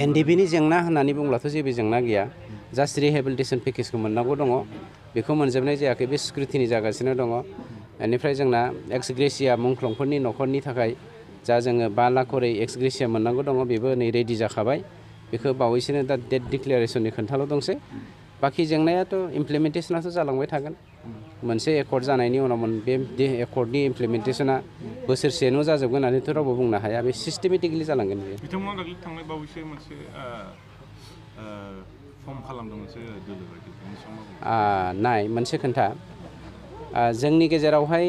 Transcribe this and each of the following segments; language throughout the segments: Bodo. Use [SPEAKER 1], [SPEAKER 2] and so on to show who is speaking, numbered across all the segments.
[SPEAKER 1] NDFB नि जेंना होननानै बुंब्लाथ' जेबो जेंना गैया जास्ट रिहेबिलिटेसन पेकेजखौ मोननांगौ दङ बेखौ मोनजोबनाय जायाखै बे स्क्रुटिनि जागासिनो दङ बेनिफ्राय जोंना एक्स-ग्रेसिया मुंख्लंफोरनि न'खरनि थाखाय जा जोङो 5 लाख करै एक्स-ग्रेसिया मोननांगौ दङ बेबो नै रेडि जाखाबाय बेखौ बावैसोनो दा डेट डिक्लेरेसननि खोन्थाल' दंसै बाखि जेंनायाथ' इमप्लिमेन्टेसनाथ' जालांबाय थागोन मोनसे एकर्ड जानायनि उनाव बे एकर्डनि इमप्लिमेन्टेसना बोसोरसेनो जाजोबगोन होननानैथ' रावबो बुंनो हाया बे सिस्टेमेटिकलि जालांगोन बेयो
[SPEAKER 2] बिथांमोना दाखालि थांनाय बावैसो मोनसे फर्म खालामदों मोनसे दोलो बायदि बेनि सोमोन्दै
[SPEAKER 1] नाय मोनसे खोन्था जोंनि गेजेरावहाय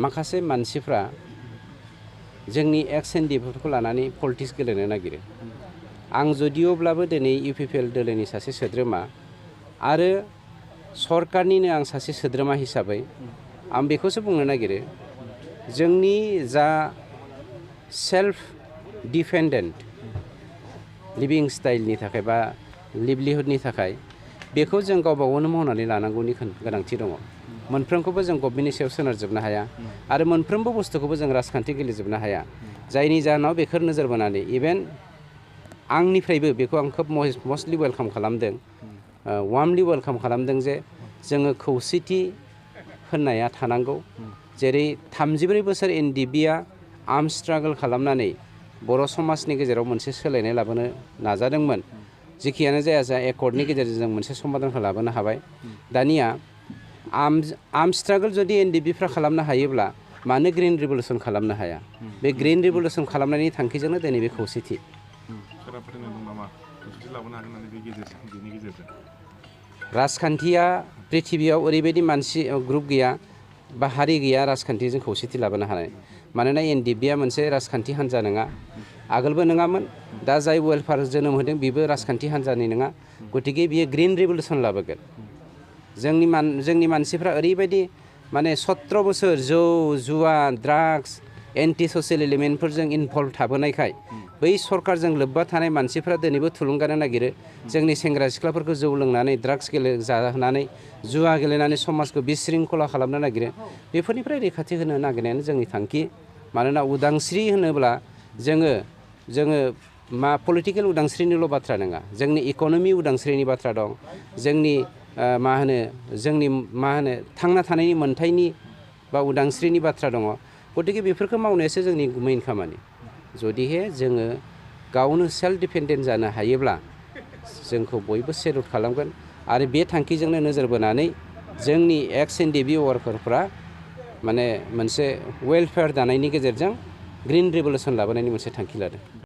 [SPEAKER 1] माखासे मानसिफ्रा जोंनि एक्स NDFB लानानै पलिटिक्स गेलेनो नागिरो आं जुदिअब्लाबो दिनै UPPL दोलोनि सासे सोद्रोमा आरो सरकारनिनो आं सासे सोद्रोमा हिसाबै आं बेखौसो बुंनो नागिरो जोंनि जा सेल्फ डिपेन्डेन्ट लिभिं स्टाइलनि थाखाय बा लिभलिहुडनि थाखाय बेखौ जों गावबागावनो मावनानै लानांगौनि गोनांथि दङ मोनफ्रोमखौबो जों गभर्नमेन्टनि सायाव सोनारजोबनो हाया आरो मोनफ्रोमबो बुस्थुखौबो जों राजखान्थि गेलेजोबनो हाया जायनि जाहोनाव बेखौ नोजोर बोनानै इभेन आंनिफ्रायबो बेखौ आं खोब मस्टलि वेलकाम खालामदों वार्मलि वेलकाम खालामदों जे जोङो खौसेथि होननाया थानांगौ जेरै 34 बोसोर NDFBआ आर्म स्ट्रागल खालामनानै बर' समाजनि गेजेराव मोनसे सोलायनाय लाबोनो नाजादोंमोन जेखियानो जाया जा एकर्डनि गेजेरजों जों मोनसे समाधानखौ लाबोनो हाबाय दानिया आर्म स्ट्रागल जुदि NDFBफ्रा खालामनो हायोब्ला मानो ग्रिन रिभलिउसन खालामनो हाया बे ग्रिन रिभलिउसन खालामनायनि थांखिजोंनो दिनै बे खौसेथि राजखान्थिया पृथिबियाव ओरैबायदि मानसि ग्रुप गैया बा हारि गैया राजखान्थिजों खौसेथि लाबोनो हानाय मानोना NDFBआ मोनसे राजखान्थि हान्जा नङा आगोलबो नङामोन दा जाय वेलफेयार जोनोम होदों बेबो राजखान्थि हान्जानि नङा गतिके बियो ग्रिन रिभलिउसन लाबोगोन जोंनि मानसिफ्रा ओरैबायदि माने 17 बोसोर जौ जुवा ड्राग्स एन्टि ससियेल एलिमेन्टफोरजों इनभल्भ थाबोनायखाय बै सरकारजों लोब्बा थानाय मानसिफ्रा दिनैबो थुलुंगानो नागिरो जोंनि सेंग्रा सिख्लाफोरखौ जौ लोंनानै ड्राग्स जाहोनानै जुवा गेलेनानै समाजखौ बिशृंखला खालामनो नागिरो बेफोरनिफ्राय रैखाथि होनो नागिरनायानो जोंनि थांखि मानोना उदांस्रि होनोब्ला जोङो पलिटिकेल उदांस्रिनिल' बाथ्रा नङा जोंनि इक'नमि उदांस्रिनि बाथ्रा दं जोंनि थांना थानायनि मोन्थायनि बा उदांस्रिनि बाथ्रा दङ गतिके बेफोरखौ मावनायासो जोंनि मेइन खामानि जुदिहे जोङो गावनो सेल्फ डिपेन्डेन्ट जानो हायोब्ला जोंखौ बयबो सेल्युट खालामगोन आरो बे थांखिजोंनो नोजोर बोनानै जोंनि एक्स NDFB वार्कारफ्रा माने मोनसे वेलफेयार दानायनि गेजेरजों ग्रिन रिभलिउसन लाबोनायनि मोनसे थांखि लादों